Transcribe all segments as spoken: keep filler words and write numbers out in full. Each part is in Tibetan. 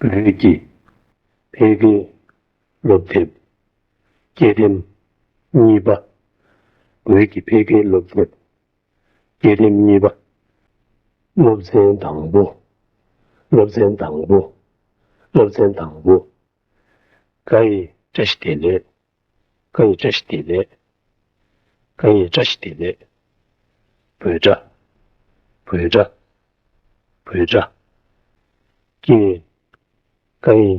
བོད་ཀྱི་ཕལ་སྐད་སློབ་དེབ་སྐྱེལ་འདེམས་གཉིས་པ། བོད་ཀྱི་ཕལ་སྐད་སློབ་དེབ་སྐྱེལ་འདེམས་གཉིས་པ། སློབ་ཚན་དང་པོ། སློབ་ཚན་དང་པོ། སློབ་ཚན་དང་པོ། ཀྭ་ཡེ་བཀྲ་ཤིས་བདེ་ལེགས། ཀྭ་ཡེ་བཀྲ་ཤིས་བདེ་ལེགས། ཀྭ་ཡེ་བཀྲ་ཤིས་བདེ་ལེགས། འབོད་སྒྲ། འབོད་སྒྲ། འབོད་སྒྲ། ཀྱེ། ཀྭ་ཡེ།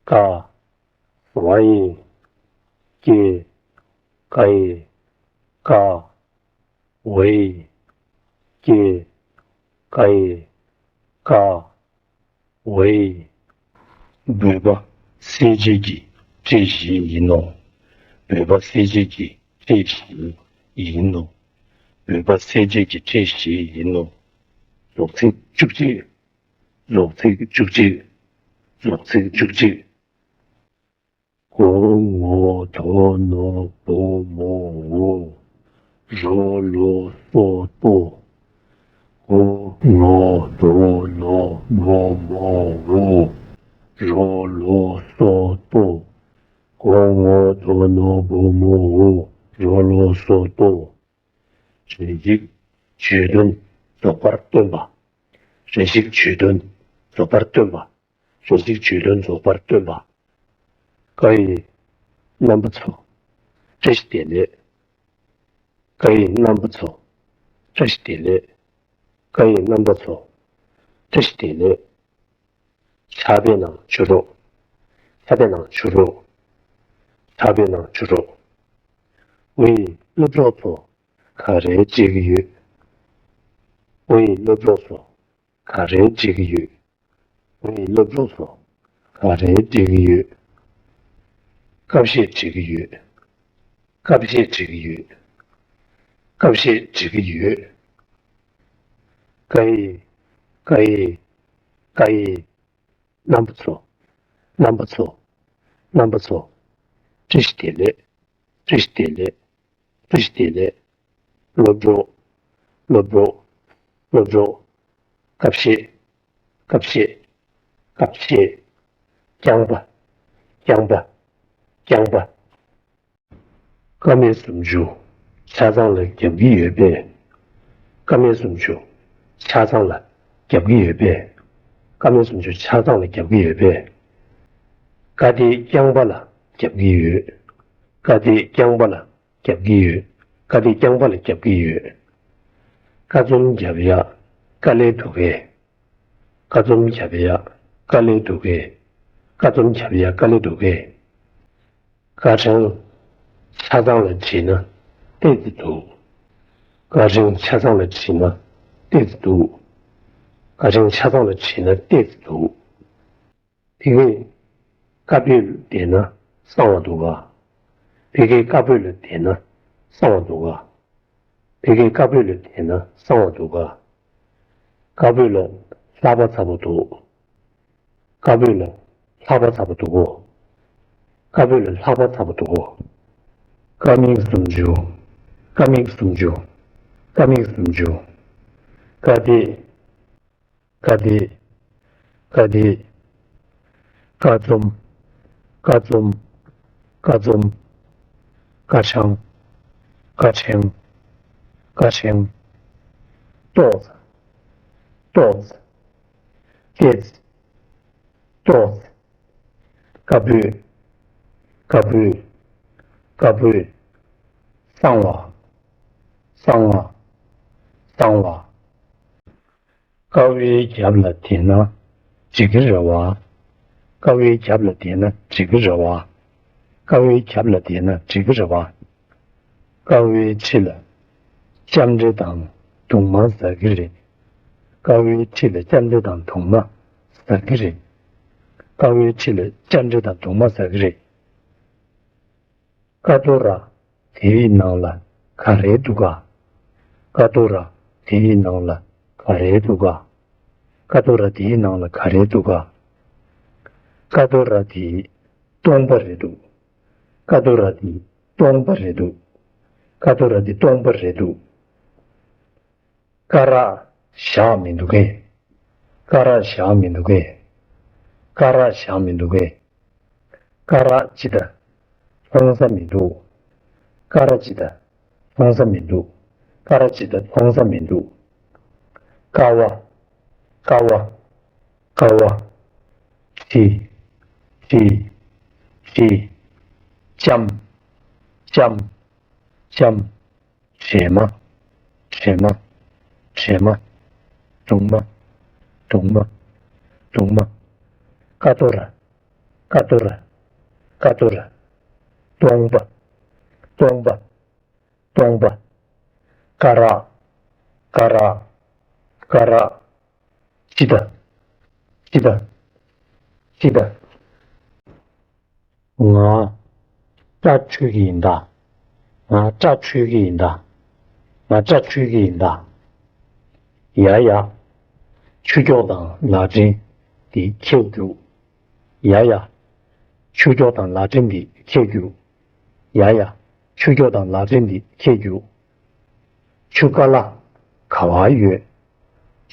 ཀ། ཝ་ཡེ། ཀྱེ། ཀྭ་ཡེ། ཀ། ཝེ། ཀྱེ། ཀྭ་ཡེ། ཀ། ཝེ། བོད་པ་གསལ་བྱེད་ཀྱི་ཁྲིད་གཞི་ཡིན་ནོ། བོད་པ་གསལ་བྱེད་ཀྱི་ཁྲིད་གཞི་ཡིན་ནོ། བོད་པ་གསལ་བྱེད་ཀྱི་ཁྲིད་གཞི་ཡིན་ནོ། རྫོགས་ཚིག་བཅུ་གཅིག་རྫོགས་ཚིག་བཅུ་གཅིག་རྫོགས་ཚིག་བཅུ་གཅིག་གོ་ངོ་དོ་ནོ་བོ་མོ་འོ། རོ་ལོ་སོ་ཏོ། གོ་ངོ་དོ་ནོ་བོ་མོ་འོ། རོ་ལོ་སོ་ཏོ། གོ་ངོ་དོ་ནོ་བོ་མོ་འོ། རོ་ལོ་སོ་ཏོ། རེ་ཞིག་བརྗོད་དོན་རྫོགས་པར་སྟོན་པ། རེ་ཞིག་བརྗོད་དོན་རྫོགས་པར་སྟོན་པ། རེ་ཞིག་བརྗོད་དོན་རྫོགས་པར་སྟོན་པ། ཀྭ་ཡེ་རྣམ་པ་ཚོ། བཀྲ་ཤིས་བདེ་ལེགས། ཀྭ་ཡེ་རྣམ་པ་ཚོ། བཀྲ་ཤིས་བདེ་ལེགས། ཀྭ་ཡེ་རྣམ་པ་ཚོ། བཀྲ་ཤིས་བདེ་ལེགས། ཕྱག་དཔེ་ནང་བཅུག་རོགས། ཕྱག་དཔེ་ནང་བཅུག་རོགས། ཕྱག་དཔེ་ནང་བཅུག་རོགས། འོ་ཡེ་སློབ་གྲོགས་ཚོ། ག་རེ་བྱེད་ཀྱི་ཡོད། འོ་ཡེ་སློབ་གྲོགས་ཚོ། ག་རེ་བྱེད་ཀྱི་ཡོད། འོ་ཡེ་སློབ་གྲོགས་ཚོ། ག་རེ་བྱེད་ཀྱི་ཡོད། ཁ་བཤད་བྱེད་ཀྱི་ཡོད། ཁ་བཤད་བྱེད་ཀྱི་ཡོད། ཁ་བཤད་བྱེད་ཀྱི་ཡོད། ཀྭ་ཡེ། ཀྭ་ཡེ། ཀྭ་ཡེ། རྣམ་པ་ཚོ། རྣམ་པ་ཚོ། རྣམ་པ་ཚོ། བཀྲ་ཤིས་བདེ་ལེགས། བཀྲ་ཤིས་བདེ་ལེགས། བཀྲ་ཤིས་བདེ་ལེགས། སློབ་གྲོགས། སློབ་གྲོགས། སློབ་གྲོགས། ཁ་བཤད། ཁ་བཤད། ཁ་བཤད། རྐྱང་པ། རྐྱང་པ། རྐྱང་པ། ཀ་མད་སུམ་ཅུ་ཆ་ཚང་ལ་རྒྱབ་ཀྱི་ཡོད་པས། ཀ་མད་སུམ་ཅུ་ཆ་ཚང་ལ་རྒྱབ་ཀྱི་ཡོད་པས། ཀ་མད་སུམ་ཅུ་ཆ་ཚང་ལ་རྒྱབ་ཀྱི་ཡོད་པས། ཀ་དེ་རྐྱང་པ་ལ་རྒྱབ་ཀྱི་ཡོད། ཀ་དེ་རྐྱང་པ་ལ་རྒྱབ་ཀྱི་ཡོད། ཀ་དེ་རྐྱང་པ་ལ་རྒྱབ་ཀྱི་ཡོད། ཀ་རྩོམ་རྒྱབ་ཡག་དཀའ་ལས་འདུག་གས། ཀ་རྩོམ་རྒྱབ་ཡག་དཀའ་ལས་འདུག་གས། ཀ་རྩོམ་རྒྱབ་ཡག་དཀའ་ལས་འདུག་གས། ཀ་ཕྲེང་ཆ་ཚང་ལ་བྲིས་ན་ཏོག་ཙམ་འདུག་ཀ་ཕྲེང་ཆ་ཚང་ལ་བྲིས་ན་ཏོག་ཙམ་འདུག་ཀ་ཕྲེང་ཆ་ཚང་ལ་བྲིས་ན་ཏོག་ཙམ་འདུག་ཕ་གིར་ཀ་པོད་ལ་བསྡད་ན་གསང་བ་འདུག་ག་ཕ་གིར་ཀ་པོད་ལ་བསྡད་ན་གསང་བ་འདུག་ག་ཕ་གིར་ཀ་པོད་ལ་བསྡད་ན་གསང་བ་འདུག་ག་ཀ་པོད་ལ་ལྷགས་པ་ཚ་པོ་འདུག་ཀ་པོད་ལ་ལྷགས་པ་ཚ་པོ་འདུག་གོ། ཀ་པོད་ལ་ལྷགས་པ་ཚ་པོ་འདུག་གོ། ཀ་མིག་སུམ་ཅུ། ཀ་མིག་སུམ་ཅུ། ཀ་མིག་སུམ་ཅུ། ཀ་དེ། ཀ་དེ། ཀ་དེ། ཀ་རྩོམ། ཀ་རྩོམ། ཀ་རྩོམ། ཀ་ཕྲེང་། ཀ་ཕྲེང་། ཀ་ཕྲེང་། ཏོག་ཙམ། ཏོག་ཙམ། ཏོག་ཙམ། ཏོག་ཙམ། ཀ་པོད། ཀ་པོད། ཀ་པོད། གསང་བ། གསང་བ། གསང་བ། ཀ་བའི་རྒྱབ་ལ་བསྡད་ན་འགྲིག་གི་རེད་བ། ཀ་བའི་རྒྱབ་ལ་བསྡད་ན་འགྲིག་གི་རེད་བ། ཀ་བའི་རྒྱབ་ལ་བསྡད་ན་འགྲིག་གི་རེད་བ། ཀ་བའི་འཁྲིས་ལ་ལྕམ་དྲལ་དང་གདུང་མ་ཟ་གི་རེད། ཀ་བའི་འཁྲིས་ལ་ལྕམ་དྲལ་དང་གདུང་མ་ཟ་གི་རེད། ཀ་བའི་འཁྲིས་ལ་ལྕམ་དྲལ་དང་གདུང་མ་ཟ་གི་རེད། ཀ་ཏོ་ར་དེའི་ནང་ལ་ག་རེ་འདུག་ག་ཀ་ཏོ་ར་དེའི་ནང་ལ་ག་རེ་འདུག་ག་ཀ་ཏོ་ར་དེའི་ནང་ལ་ག་རེ་འདུག་ག་ཀ་ཏོ་ར་དེ་སྟོང་པ་རེད་འདུག་ཀ་ཏོ་ར་དེ་སྟོང་པ་རེད་འདུག་ཀ་ཏོ་ར་དེ་སྟོང་པ་རེད་འདུག་ཀ་རག་བཞག་མི་འདུག་གས། ཀ་རག་བཞག་མི་འདུག་གས། སྐ་རགས་བཞག་མི་འདུག་གས། སྐ་རགས་ཅི་ད། མཐོང་ས་མི་འདུག་སྐ་རགས་ཅི་ད། མཐོང་ས་མི་འདུག་སྐ་རགས་ཅི་ད། མཐོང་ས་མི་འདུག་ཀ་བ། ཀ་བ། ཀ་བ། ཁྲི། ཁྲི། ཁྲི། ལྕམ། ལྕམ། ལྕམ། བྲེ་མ། བྲེ་མ། བྲེ་མ། སྒྲུང་མ། སྒྲུང་མ། སྒྲུང་མ། ཀ་ཏོ་ར། ཀ་ཏོ་ར། ཀ་ཏོ་ར། སྟོང་པ། སྟོང་པ། སྟོང་པ། སྐ་རགས། སྐ་རགས། སྐ་རགས། སྤྱི་ཟླ། སྤྱི་ཟླ། སྤྱི་ཟླ། ང་སྐྲ་འཁྲུད་ཀྱི་ཡིན་ད། ང་སྐྲ་འཁྲུད་ཀྱི་ཡིན་ད། ང་སྐྲ་འཁྲུད་ཀྱི་ཡིན་ད། ཡ་ཡ། ཆུ་སྐྱོགས་དང་ལ་ཀྲིན་འདི་ཁྱེར་རྒྱུགས། ཡ་ཡ། ཆུ་སྐྱོགས་དང་ལ་ཀྲིན་འདི་ཁྱེར་རྒྱུགས། ཡ་ཡ། ཆུ་སྐྱོགས་དང་ལ་ཀྲིན་འདི་ཁྱེར་རྒྱུགས། ཆུ་ཀ་ལ་ག་བ་ཡོད།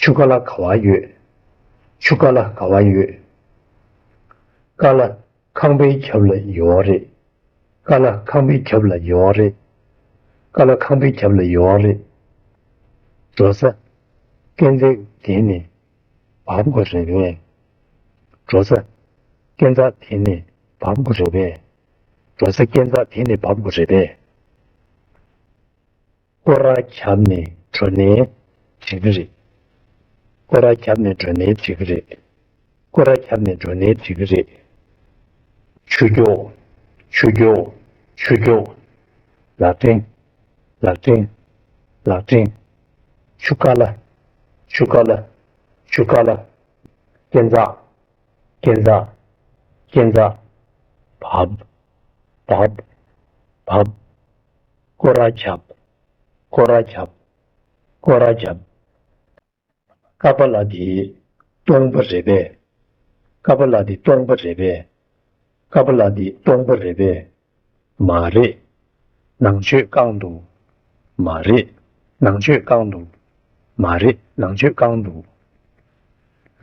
ཆུ་ཀ་ལ་ག་བ་ཡོད། ཆུ་ཀ་ལ་ག་བ་ཡོད། ཀ་ལ་ཁང་པའི་རྒྱབ་ལ་ཡོད་རེད། ཀ་ལ་ཁང་པའི་རྒྱབ་ལ་ཡོད་རེད། ཀ་ལ་ཁང་པའི་རྒྱབ་ལ་ཡོད་རེད། འགྲོ་ས། སྐས་འཛེག་དེ་ནས་བབས་དགོས་རེད་པས། འགྲོ་ས། སྐས་འཛེག་དེ་ནས་བབས་དགོས་རེད་པས། འགྲོ་ས། སྐས་འཛེག་དེ་ནས་བབས་དགོས་རེད་པས། སྐོར་ར་བརྒྱབ་ནས་འགྲོ་ནའི་འགྲིག་གི་རེད། སྐོར་ར་བརྒྱབ་ནས་འགྲོ་ནའི་འགྲིག་གི་རེད། སྐོར་ར་བརྒྱབ་ནས་འགྲོ་ནའི་འགྲིག་གི་རེད། ཆུ་སྐྱོགས། ཆུ་སྐྱོགས། ཆུ་སྐྱོགས། ལ་ཀྲིན། ལ་ཀྲིན། ལ་ཀྲིན། ཆུ་ཀ་ལ། ཆུ་ཀ་ལ། ཆུ་ཀ་ལ། སྐས་འཛེག་སྐས་འཛེག་སྐས་འཛེག་བབས། བབས། བབས། སྐོར་ར་བརྒྱབ། སྐོར་ར་བརྒྱབ། སྐོར་ར་བརྒྱབ། ཀ་པ་ལ་དེ་སྟོང་པ་རེད་པས། ཀ་པ་ལ་དེ་སྟོང་པ་རེད་པས། ཀ་པ་ལ་དེ་སྟོང་པ་རེད་པས། མ་རེད། ནང་ཆོས་བཀང་འདུག་མ་རེད། ནང་ཆོས་བཀང་འདུག་མ་རེད། ནང་ཆོས་བཀང་འདུག་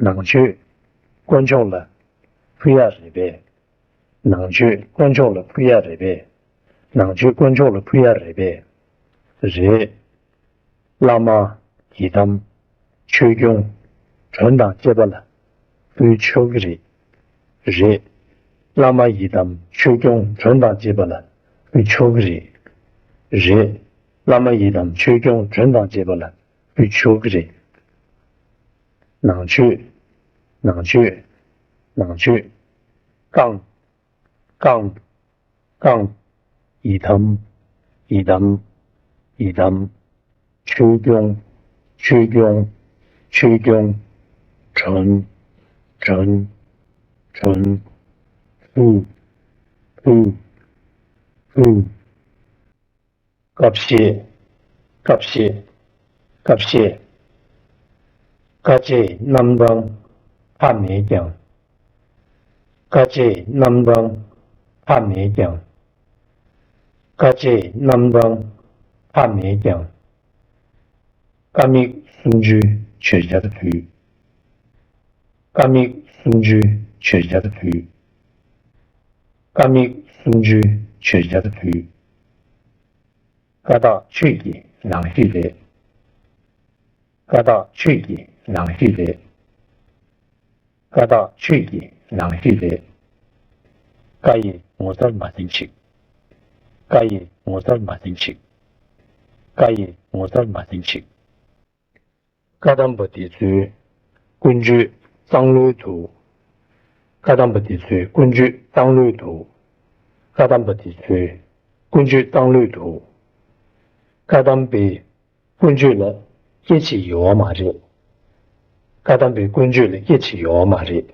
ནང་ཆོས་དཀོན་མཆོག་ལ་ཕུལ་ཡག་རེད་པས། ནང་ཆོས་དཀོན་མཆོག་ལ་ཕུལ་ཡག་རེད་པས། ནང་ཆོས་དཀོན་མཆོག་ལ་ཕུལ་ཡག་རེད་པས། རེད། བླ་མ་ཡི་དམ་ཆོས་སྐྱོང་མགྲོན་དང་བཅས་པ་ལ་ཕུལ་ཆོག་གི་རེད། རེད། བླ་མ་ཡི་དམ་ཆོས་སྐྱོང་མགྲོན་དང་བཅས་པ་ལ་ཕུལ་ཆོག་གི་རེད། རེད། བླ་མ་ཡི་དམ་ཆོས་སྐྱོང་མགྲོན་དང་བཅས་པ་ལ་ཕུལ་ཆོག་གི་རེད། ནང་ཆོས། ནང་ཆོས། ནང་ཆོས། བཀང་། བཀང་། བཀང་། ཡི་དམ། ཡི་དམ། ཡི་དམ། ཆོས་སྐྱོང་། ཆོས་སྐྱོང་། ཆོས་སྐྱོང་། མགྲོན། མགྲོན། མགྲོན། ཕུལ། ཕུལ། ཕུལ། སྐབས་ཤེས། སྐབས་ཤེས། སྐབས་ཤེས། དཀའ་སྤྱད་རྣམ་གྲངས་མཐའ་མེད་ཀྱང་། དཀའ་སྤྱད་རྣམ་གྲངས་མཐའ་མེད་ཀྱང་། དཀའ་སྤྱད་རྣམ་གྲངས་མཐའ་མེད་ཀྱང་། ཀ་མིག་སུམ་ཅུའི་བརྗོད་བྱར་འདུས། ཀ་མིག་སུམ་ཅུའི་བརྗོད་བྱར་འདུས། ཀ་མིག་སུམ་ཅུའི་བརྗོད་བྱར་འདུས། ཀ་དག་ཆོས་ཀྱི་རང་གཤིས་རེད། ཀ་དག་ཆོས་ཀྱི་རང་གཤིས་རེད། ཀ་དག་ཆོས་ཀྱི་རང་གཤིས་རེད། ཀ་ཡི་ངོ་མཚར་མ་ཟིན་ཅིག་ཀ་ཡི་ངོ་མཚར་མ་ཟིན་ཅིག་ཀ་ཡི་ངོ་མཚར་མ་ཟིན་ཅིག་བཀའ་གདམས་པ་འདི་ཚོའི་ཀུན་སྤྱོད་གཙང་ལོས་འདུག་བཀའ་གདམས་པ་འདི་ཚོའི་ཀུན་སྤྱོད་གཙང་ལོས་འདུག་བཀའ་གདམས་པ་འདི་ཚོའི་ཀུན་སྤྱོད་གཙང་ལོས་འདུག་བཀའ་གདམས་པའི་ཀུན་སྤྱོད་ལ་སྐྱེ་ཅིག་ཡོད་མ་རེད། བཀའ་གདམས་པའི་ཀུན་སྤྱོད་ལ་སྐྱེ་ཅིག་ཡོད་མ་རེད།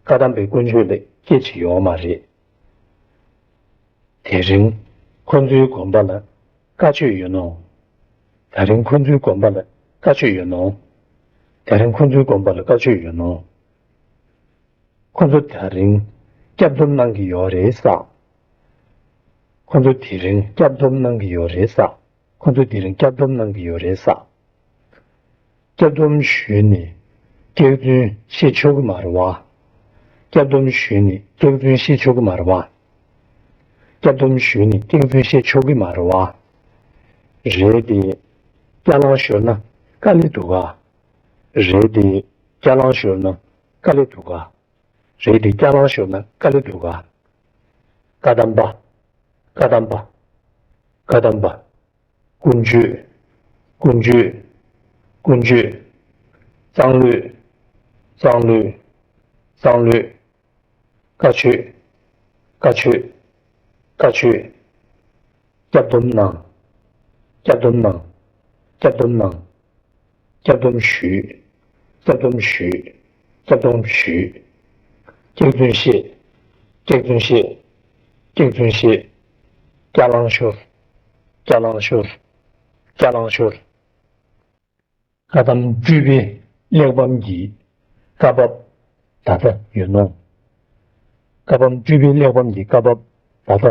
བཀའ་གདམས་པའི་ཀུན་སྤྱོད་ལ་སྐྱེ་ཅིག་ཡོད་མ་རེད། དེ་རིང་ཁོ་ཚོའི་དགོན་པ་ལ་བཀའ་ཆོས་ཡོད་ནོ། དེ་རིང་ཁོ་ཚོའི་དགོན་པ་ལ་བཀའ་ཆོས་ཡོད་ནོ། དེ་རིང་ཁོ་ཚོའི་དགོན་པ་ལ་བཀའ་ཆོས་ཡོད་ནོ། ཁོ་ཚོ་དེ་རིང་སྐྱབས་སྡོམ་གནང་གི་ཡོད་རེད་ས། ཁོ་ཚོ་དེ་རིང་སྐྱབས་སྡོམ་གནང་གི་ཡོད་རེད་ས། ཁོ་ཚོ་དེ་རིང་སྐྱབས་སྡོམ་གནང་གི་ཡོད་རེད་ས། སྐྱབས་སྡོམ་ཞུས་ནས་སྐྱག་རྫུན་བཤད་ཆོག་གི་མ་རེད་བ། སྐྱབས་སྡོམ་ཞུས་ནས་སྐྱག་རྫུན་བཤད་ཆོག་གི་མ་རེད་བ། སྐྱབས་སྡོམ་ཞུས་ནས་སྐྱག་རྫུན་བཤད་ཆོག་གི་མ་རེད་བ། རེད་དེ། སྐྱ་ལང་ཤོར་ན་དཀའ་ལས་འདུག་ག། རེད་དེ། སྐྱ་ལང་ཤོར་ན་དཀའ་ལས་འདུག་ག། རེད་དེ། སྐྱ་ལང་ཤོར་ན་དཀའ་ལས་འདུག་ག། བཀའ་གདམས་པ། བཀའ་གདམས་པ། བཀའ་གདམས་པ། ཀུན་སྤྱོད། ཀུན་སྤྱོད། ཀུན་སྤྱོད། གཙང་གླུད། གཙང་གླུད། གཙང་གླུད། བཀའ་ཆོས། བཀའ་ཆོས། བཀའ་ཆོས། སྐྱབས་སྡོམ་གནང་། སྐྱབས་སྡོམ་གནང་། སྐྱབས་སྡོམ་གནང་། སྐྱབས་སྡོམ་ཞུས། སྐྱབས་སྡོམ་ཞུས། སྐྱབས་སྡོམ་ཞུས། སྐྱག་རྫུན་བཤད། སྐྱག་རྫུན་བཤད། སྐྱག་རྫུན་བཤད། སྐྱ་ལང་ཤོར། སྐྱ་ལང་ཤོར། སྐྱ་ལང་ཤོར། བཀའ་གདམས་སྤྲུལ་པའི་གླེགས་བམ་གྱི་བཀའ་བབས་ད་ལྟ་ཡོད་ནོ། བཀའ་གདམས་སྤྲུལ་པའི་གླེགས་བམ་གྱི་བཀའ་བབས་ད་ལྟ་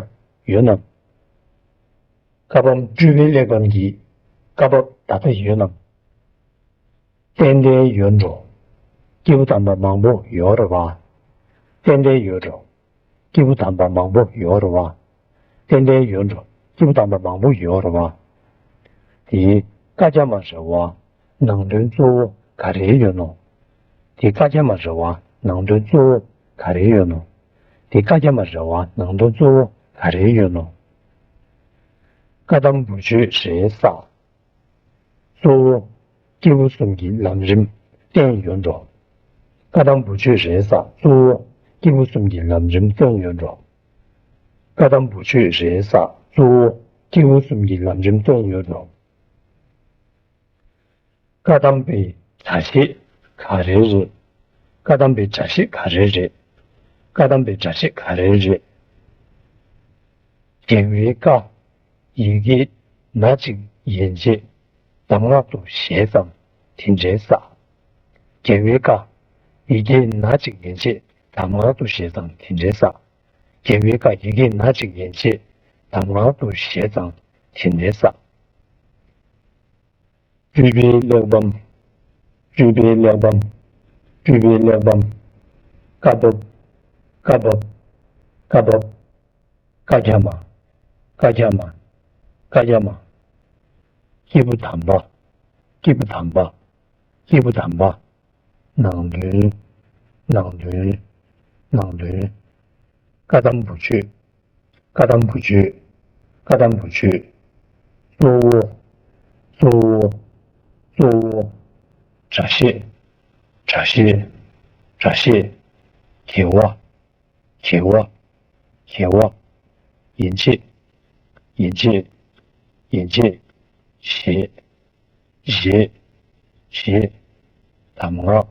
ཡོད་ནམ། བཀའ་གདམས་སྤྲུལ་པའི་གླེགས་བམ་གྱི་བཀའ་བབས་ད་ལྟ་ཡོད་ནམ། ཏན་ཏན་ཡོད་འགྲོ། སྐྱེས་བུ་དམ་པ་མང་པོ་ཡོད་རེད་བ། ཏན་ཏན་ཡོད་འགྲོ། སྐྱེས་བུ་དམ་པ་མང་པོ་ཡོད་རེད་བ། ཏན་ཏན་ཡོད་འགྲོ། སྐྱེས་བུ་དམ་པ་མང་པོ་ཡོད་རེད་བ། དེའི་བཀའ་རྒྱ་མ་རེད་བ། ནང་དོན་གཙོ་བོ་ག་རེ་ཡོད་ནོ། དེའི་བཀའ་རྒྱ་མ་རེད་བ། ནང་དོན་གཙོ་བོ་ག་རེ་ཡོད་ནོ། དེའི་བཀའ་རྒྱ་མ་རེད་བ། ནང་དོན་གཙོ་བོ་ག་རེ་ཡོད་ནོ། བཀའ་གདམས་བུ་ཆོས་རེད་ས། གཙོ་བོ། སྐྱེས་བུ་གསུམ་གྱི་ལམ་རིམ་བསྟན་ཡོད་འགྲོ། བཀའ་གདམས་བུ་ཆོས་རེད་ས། གཙོ་བོ། སྐྱེས་བུ་གསུམ་གྱི་ལམ་རིམ་བསྟན་ཡོད་འགྲོ། བཀའ་གདམས་བུ་ཆོས་རེད་ས། གཙོ་བོ། སྐྱེས་བུ་གསུམ་གྱི་ལམ་རིམ་བསྟན་ཡོད་འགྲོ། བཀའ་གདམས་པའི་སྒྲ་བཤད་ག་རེ་རེད། བཀའ་གདམས་པའི་སྒྲ་བཤད་ག་རེ་རེད། བཀའ་གདམས་པའི་སྒྲ་བཤད་ག་རེ་རེད། རྒྱལ་བའི་བཀའ། ཡི་གེ་སྣ་གཅིག་ཡན་ཆད་གདམས་ངག་ཏུ་བཞེས་ཙང་དེ་འདྲའི་ས། རྒྱལ་བའི་བཀའ། ཡི་གེ་སྣ་གཅིག་ཡན་ཆད་གདམས་ངག་ཏུ་བཞེས་ཙང་དེ་འདྲའི་ས། རྒྱལ་བའི་བཀའ། ཡི་གེ་སྣ་གཅིག་ཡན་ཆད་གདམས་ངག་ཏུ་བཞེས་ཙང་དེ་འདྲའི་ས། སྤྲུལ་པའི་གླེགས་བམ། སྤྲུལ་པའི་གླེགས་བམ། སྤྲུལ་པའི་གླེགས་བམ། བཀའ་བབས། བཀའ་བབས། བཀའ་བབས། བཀའ་རྒྱ་མ། བཀའ་རྒྱ་མ། བཀའ་རྒྱ་མ། སྐྱེས་བུ་དམ་པ། སྐྱེས་བུ་དམ་པ། སྐྱེས་བུ་དམ་པ། ནང་དོན། ནང་དོན། ནང་དོན། བཀའ་གདམས་བུ་ཆོས། བཀའ་གདམས་བུ་ཆོས། བཀའ་གདམས་བུ་ཆོས། གཙོ་བོ། གཙོ་བོ། གཙོ་བོ། སྒྲ་བཤད། སྒྲ་བཤད། སྒྲ་བཤད། དགེ་བ། དགེ་བ། དགེ་བ། ཡན་ཆད། ཡན་ཆད། ཡན་ཆད། བཞེས། བཞེས། བཞེས། གདམས་ངག་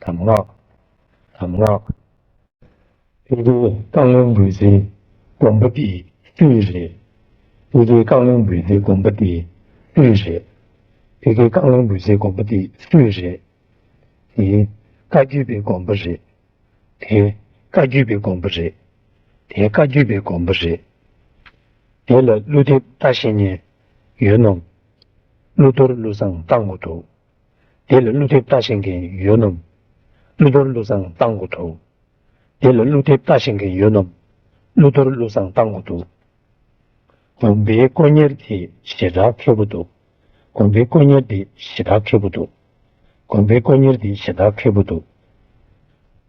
གདམས་ངག་གདམས་ངག་ཕ་གིའི་བཀའ་བློན་འབུལ་སའི་དགོན་པ་དེ་སུའི་རེད། ཕ་གིའི་བཀའ་བློན་འབུལ་སའི་དགོན་པ་དེ་སུའི་རེད། ཕ་གིའི་བཀའ་བློན་འབུལ་སའི་དགོན་པ་དེ་སུའི་རེད། དེ་བཀའ་བརྒྱུད་པའི་དགོན་པ་རེད། དེ་བཀའ་བརྒྱུད་པའི་དགོན་པ་རེད། དེ་བཀའ་བརྒྱུད་པའི་དགོན་པ་རེད། དེ་ལ་ཀླུ་ཐེབས་ལྟ་ཤེས་མཁན་ཡོད་ནམ། ཀླུ་གཏོར་ཀླུ་བསང་བཏང་དགོས་འདུག་དེ་ལ་ཀླུ་ཐེབས་ལྟ་ཤེས་མཁན་ཡོད་ནམ། ཀླུ་གཏོར་ཀླུ་བསང་བཏང་དགོས་འདུག་དེ་ལ་ཀླུ་ཐེབས་ལྟ་ཤེས་མཁན་ཡོད་ནམ། ཀླུ་གཏོར་ཀླུ་བསང་བཏང་དགོས་འདུག་དགོན་པའི་དཀོན་གཉེར་དེ་ཞེ་དྲག་མཁས་པོ་འདུག་དགོན་པའི་དཀོན་གཉེར་དེ་ཞེ་དྲག་མཁས་པོ་འདུག་དགོན་པའི་དཀོན་གཉེར་དེ་ཞེ་དྲག་མཁས་པོ་འདུག་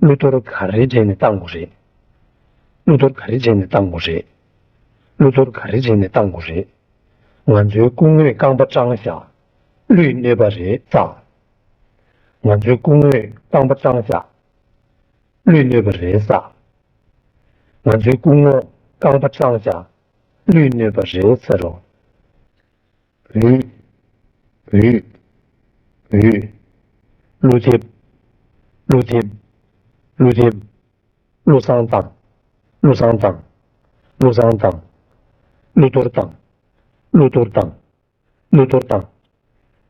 ཀླུ་གཏོར་ག་རེ་བྱས་ནས་བཏང་དགོས་རེད། ཀླུ་གཏོར་ག་རེ་བྱས་ནས་བཏང་དགོས་རེད། ཀླུ་གཏོར་ག་རེ་བྱས་ནས་བཏང་དགོས་རེད། ང་ཚོའི་སྐུ་ངོས་རྐང་པ་སྐྲངས་ཤག་ཀླུས་གནོད་པ་རེད་ས། ང་ཚོའི་སྐུ་ངོས་རྐང་པ་སྐྲངས་ཤག་ཀླུས་གནོད་པ་རེད་ས། ང་ཚོའི་སྐུ་ངོ་རྐང་པ་སྐྲངས་ཤག་ཀླུས་གནོད་པ་རེད་ས་རོ། འུད། འུད། འུད། ཀླུ་ཐེབས། ཀླུ་ཐེབས། ཀླུ་ཐེབས། ཀླུ་བསང་བཏང་། ཀླུ་བསང་བཏང་། ཀླུ་བསང་བཏང་། ཀླུ་གཏོར་བཏང་། ཀླུ་གཏོར་བཏང་། ཀླུ་གཏོར་བཏང་།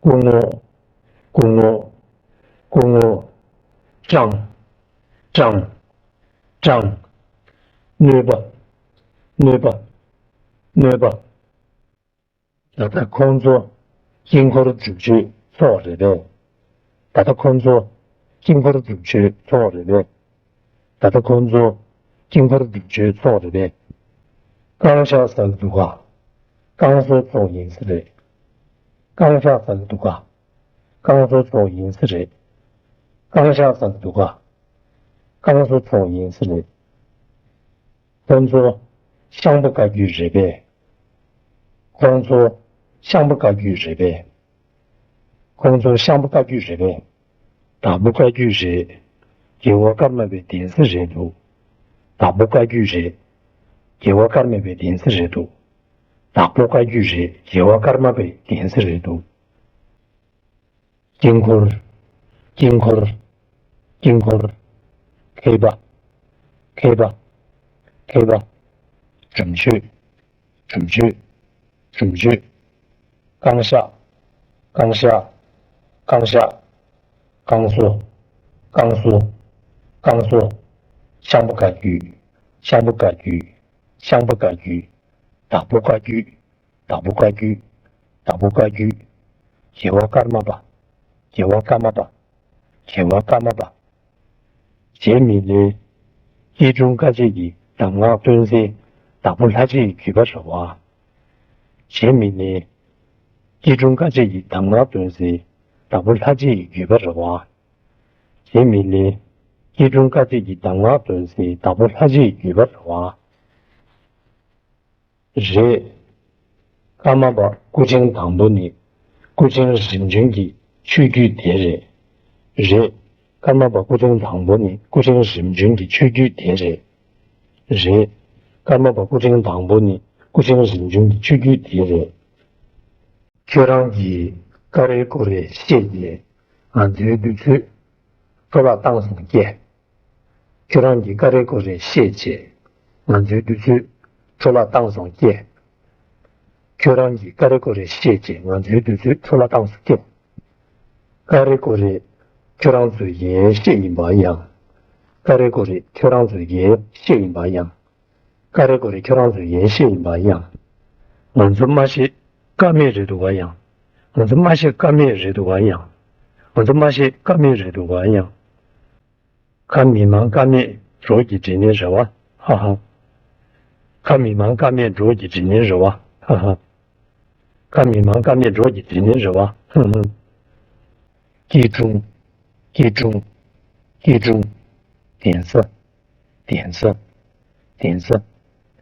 སྐུ་ངོ་། སྐུ་ངོ་། སྐུ་ངོ་། སྐྲངས། སྐྲངས། སྐྲངས། གནོད་པ། གནོད་པ། གནོད་པ། ད་ལྟ་ཁོང་ཚོ་དཀྱིལ་འཁོར་སྒྲུབ་མཆོད་ཚོགས་རེད་པས། ད་ལྟ་ཁོང་ཚོ་དཀྱིལ་འཁོར་སྒྲུབ་མཆོད་ཚོགས་རེད་པས། ད་ལྟ་ཁོང་ཚོ་དཀྱིལ་འཁོར་སྒྲུབ་མཆོད་ཚོགས་རེད་པས། བསྐང་བཤགས་ཟ་གི་འདུག་ག་བསྐང་གསོ་ཚོགས་ཡིན་ས་རེད། བསྐང་བཤགས་ཟ་གི་འདུག་ག་བསྐང་གསོ་ཚོགས་ཡིན་ས་རེད། བསྐང་བཤགས་ཟ་གི་འདུག་ག་བསྐང་གསོ་ཚོགས་ཡིན་ས་རེད། ཁོང་ཚོ་ཤངས་པ་བཀའ་བརྒྱུད་རེད་པས། ཁོང་ཚོ་ཤངས་པ་བཀའ་བརྒྱུད་རེད་པས། ཁོང་ཚོ་ཤངས་པ་བཀའ་བརྒྱུད་རེད་པས། དྭགས་པོ་བཀའ་བརྒྱུད་རེད། རྒྱལ་བ་ཀརྨ་པའི་གདན་ས་རེད་འདུག་དྭགས་པོ་བཀའ་བརྒྱུད་རེད། རྒྱལ་བ་ཀརྨ་པའི་གདན་ས་རེད་འདུག་དྭགས་པོ་བཀའ་བརྒྱུད་རེད། རྒྱལ་བ་ཀརྨ་པའི་གདན་ས་རེད་འདུག་དཀྱིལ་འཁོར། དཀྱིལ་འཁོར། དཀྱིལ་འཁོར། མཁས་པ། མཁས་པ། མཁས་པ། སྒྲུབ་མཆོད། སྒྲུབ་མཆོད། སྒྲུབ་མཆོད། བསྐང་བཤགས། བསྐང་བཤགས། བསྐང་བཤགས། བསྐང་གསོ། བསྐང་གསོ། བསྐང་གསོ། ཤངས་པ་བཀའ་བརྒྱུད། ཤངས་པ་བཀའ་བརྒྱུད། ཤངས་པ་བཀའ་བརྒྱུད། དྭགས་པོ་བཀའ་བརྒྱུད། དྭགས་པོ་བཀའ་བརྒྱུད། དྭགས་པོ་བཀའ་བརྒྱུད། རྒྱལ་བ་ཀརྨ་པ། རྒྱལ་བ་ཀརྨ་པ། རྒྱལ་བ་ཀརྨ་པ། རྗེ་མི་ལའི། སྐྱིལ་ཀྲུང་དཀའ་སྤྱད་ཀྱི་གདམས་ངག་སྟོན་སའི་བདག་པོ་ལྷ་རྗེ་ཡི་བརྒྱུད་པ་རེད་བ། རྗེ་མི་ལའི། སྐྱིལ་ཀྲུང་དཀའ་སྤྱད་ཀྱི་གདམས་ངག་སྟོན་སའི་བདག་པོ་ལྷ་རྗེ་ཡི་བརྒྱུད་པ་རེད་བ། རྗེ་མི་ལའི། སྐྱིལ་ཀྲུང་དཀའ་སྤྱད་ཀྱི་གདམས་ངག་སྟོན་སའི་བདག་པོ་ལྷ་རྗེ་ཡི་བརྒྱུད་པ་རེད་བ། རེད། ཀརྨ་པ་སྐུ་ཕྲེང་དང་པོ་ནི་སྐུ་ཕྲེང་རིམ་བྱོན་གྱི་ཆོས་བརྒྱུད་དེ་རེད། རེད། ཀརྨ་པ་སྐུ་ཕྲེང་དང་པོ་ནི་སྐུ་ཕྲེང་རིམ་བྱོན་གྱི་ཆོས་བརྒྱུད་དེ་རེད། རེད། ཀརྨ་པ་སྐུ་ཕྲེང་དང་པོ་ནི་སྐུ་ཕྲེང་རིམ་བྱོན་གྱི་ཆོས་བརྒྱུད་དེ་རེད། ཁྱོད་རང་གིས་ཀ་རེ་ཀོ་རེ་བཤད་དེ་ང་ཚོའི་དུས་ཚོད་འཕྲོ་བརླག་བཏང་སོང་ཀྱེ། ཁྱོད་རང་གིས་ཀ་རེ་ཀོ་རེ་བཤད་བྱས་ང་ཚོའི་དུས་ཚོད་འཕྲོ་བརླག་བཏང་སོང་ཀྱེ། ཁྱོད་རང་གིས་ཀ་རེ་ཀོ་རེ་བཤད་བྱས་ང་ཚོའི་དུས་ཚོད་འཕྲོ་བརླག་བཏང་སོང་ཀྱེ། ཀ་རེ་ཀོ་རེ་ཁྱོད་རང་ཚོས་ཡན་བཤད་ཡིན་པ་ཡང་། ཀ་རེ་ཀོ་རེ་ཁྱོད་རང་ཚོས་ཡན་བཤད་ཡིན་པ་ཡང་། ཀ་རེ་ཀོ་རེ་ཁྱོད་རང་ཚོས་ཡན་བཤད་ཡིན་པ་ཡང་། ང་ཚོ་མ་ཤེས་ཀ་མེད་རེད་འདུག་ག་ཡང་། ང་ཚོ་མ་ཤེས་ཀ་མེད་རེད་འདུག་ག་ཡང་། ང་ཚོ་མ་ཤེས་ཀ་མེད་རེད་འདུག་ག་ཡང་། ཁ་མི་མང་ཀ་མེད་གྲོགས་ཀྱི་དྲིན་ནི་རེད་བ། ཧ་ཧ། ཁ་མི་མང་ཀ་མེད་གྲོགས་ཀྱི་དྲིན་ནི་རེད་བ། ཧ་ཧ། ཁ་མི་མང་ཀ་མེད་གྲོགས་ཀྱི་དྲིན་ནི་རེད་བ། ཧུ་ཧུ། སྐྱིལ་ཀྲུང་། སྐྱིལ་ཀྲུང་། སྐྱིལ་ཀྲུང་། གདན་ས། གདན་ས། གདན་ས།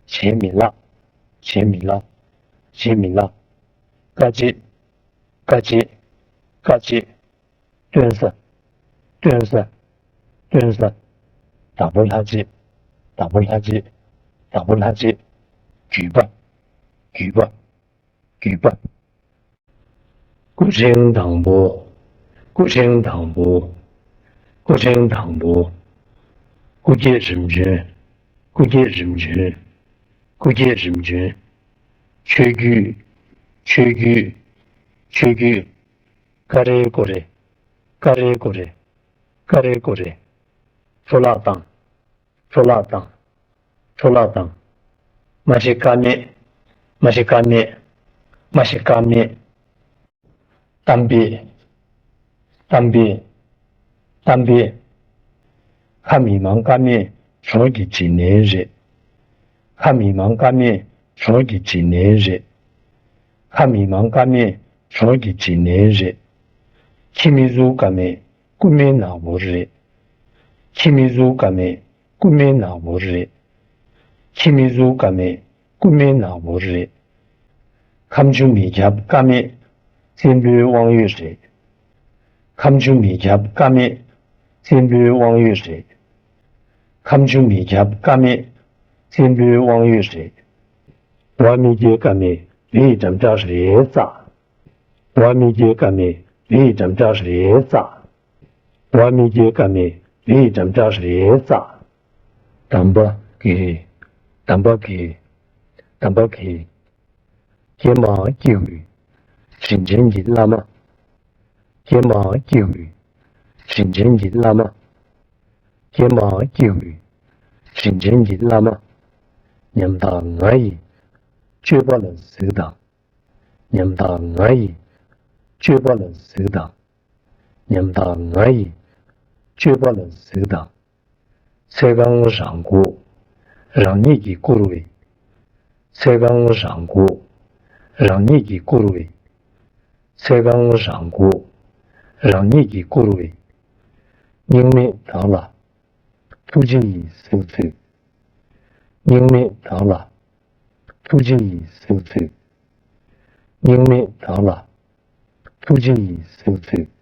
བྱེད་མི་ལགས། བྱེད་མི་ལགས། བྱེད་མི་ལགས། དཀའ་སྤྱད། དཀའ་སྤྱད། དཀའ་སྤྱད། སྟོན་ས། སྟོན་ས། སྟོན་ས། བདག་པོ་ལྷ་རྗེ། བདག་པོ་ལྷ་རྗེ། བདག་པོ་ལྷ་རྗེ། བརྒྱུད་པ། བརྒྱུད་པ། བརྒྱུད་པ། སྐུ་ཕྲེང་དང་པོ། སྐུ་ཕྲེང་དང་པོ། སྐུ་ཕྲེང་དང་པོ། སྐུ་སྐྱེ་རིམ་བྱོན། སྐུ་སྐྱེ་རིམ་བྱོན། སྐུ་སྐྱེ་རིམ་བྱོན། ཆོས་བརྒྱུད། ཆོས་བརྒྱུད། ཆོས་བརྒྱུད། ཀ་རེ་ཀོ་རེ། ཀ་རེ་ཀོ་རེ། ཀ་རེ་ཀོ་རེ། འཕྲོ་བརླག་བཏང་། འཕྲོ་བརླག་བཏང་། འཕྲོ་བརླག་བཏང་། མ་ཤེས་ཀ་མེད། མ་ཤེས་ཀ་མེད། མ་ཤེས་ཀ་མེད། གཏམ་དཔེ། གཏམ་དཔེ། གཏམ་དཔེ། ཁ་མི་མང་ཀ་མེད་གྲོགས་ཀྱི་དྲིན་ལན་རེད། ཁ་མི་མང་ཀ་མེད་གྲོགས་ཀྱི་དྲིན་ལན་རེད། ཁ་མི་མང་ཀ་མེད་གྲོགས་ཀྱི་དྲིན་ལན་རེད། ཁྱི་མི་གཟུགས་ཀ་མེད་རྐུན་མའི་ནག་པོ་རེད། ཁྱི་མི་གཟུགས་ཀ་མེད་རྐུན་མའི་ནག་པོ་རེད། ཁྱི་མི་གཟུགས་ཀ་མེད་རྐུན་མའི་ནག་པོ་རེད། ཁ་མཆུ་མི་རྒྱབ་ཀ་མེད་བཙན་པོའི་དབང་ཡོད་རེད། ཁ་མཆུ་མི་རྒྱབ་ཀ་མེད་བཙན་པོའི་དབང་ཡོད་རེད། ཁ་མཆུ་མི་རྒྱབ་ཀ་མེད་བཙན་པོའི་དབང་ཡོད་རེད། ཝ་མི་རྒྱལ་ཀ་མེད་བེའི་འགྲམ་ལྕག་རེད་ཙག་ཝ་མི་རྒྱལ་ཀ་མེད་བེའི་འགྲམ་ལྕག་རེད་ཙག་ཝ་མི་རྒྱལ་ཀ་མེད་བེའི་འགྲམ་ལྕག་རེད་ཙག་དམ་པ་དགེ། དམ་པ་དགེ། དམ་པ་དགེ། ཀྱེ་མ་སྐྱེ་བོའི་དྲིན་ཅན་གྱི་བླ་མ། ཀྱེ་མ་སྐྱེ་བོའི་དྲིན་ཅན་གྱི་བླ་མ། ཀྱེ་མ་སྐྱེ་བོའི་དྲིན་ཅན་གྱི་བླ་མ། ཉམ་ཐག་ང་ཡི་སྤྱོད་པ་ལ་གཟིགས་དང་། ཉམ་ཐག་ང་ཡི་སྤྱོད་པ་ལ་གཟིགས་དང་། ཉམ་ཐག་ང་ཡི་སྤྱོད་པ་ལ་གཟིགས་དང་། ཚེ་གང་རང་མགོ། རང་ཉིད་ཀྱིས་བསྐོར་བའི། ཚེ་གང་རང་མགོ། རང་ཉིད་ཀྱིས་བསྐོར་བའི། ཚེ་གང་རང་མགོ། རང་ཉིད་ཀྱིས་བསྐོར་བའི། སྙིགས་མེད་བདག་ལ་ཐུགས་རྗེ་ཡིས་གསོལ་མཛོད། སྙིགས་མེད་བདག་ལ་ཐུགས་རྗེ་ཡིས་གསོལ་མཛོད། སྙིགས་མེད་བདག་ལ་ཐུགས་རྗེ་ཡིས་གསོལ་མཛོད།